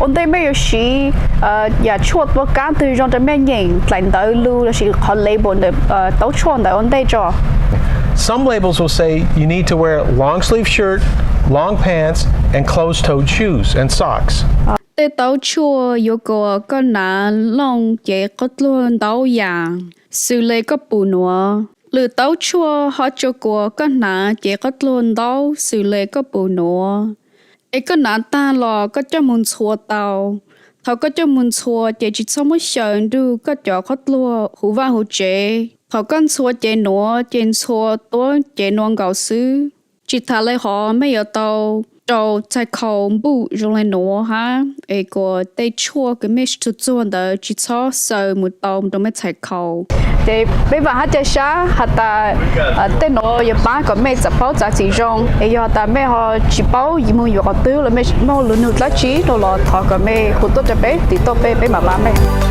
Ua ntej mej yuav siv yam tshuaj tua kab twg zoo rau mej nyeem dlaim ntawv lug lossis qhov label ntawm taub tshuaj ntawd ua ntej tso. Some labels will say you need to wear long sleeve shirt, long pants, and closed-toed shoes and socks. Tej taub tshuaj yuav kom koj hnav looj ces qhov dluag ntau yam xws le koj pum nuav. Lwm taub tshuaj ho tsuas kom koj hnav ces qhov dluag ntau xws le koj pum nuav. Es koj hnav taag los koj coj moog ntxhua tau. Thaus koj coj moog ntxhua ces tsis txhob muab xyaw nrug koj cov qhov dluag huv vaaj huv tsev. Thaus koj ntxhua cev nuav ces ntxhua tuab cev nuav nkaus xwb. Tsis tas le hov mej yuav tau rau txhais khau npuj zoo le nuav hab es kom tej tshuaj kws mej tug txuag ntawd tsis txhob xaws mus tau rau mej txhais khau. Ces peb vaam hab ca sab has tas tej nuav yuav paab kom mej txav paub txav txim zoo, es yog tas mej ho tsis paub moog yuav qhov twg los mej muaj lug nug dlaab tsi rau los thov kom mej hu tuaj rau peb, tim tuaj peb, peb maam paab mej.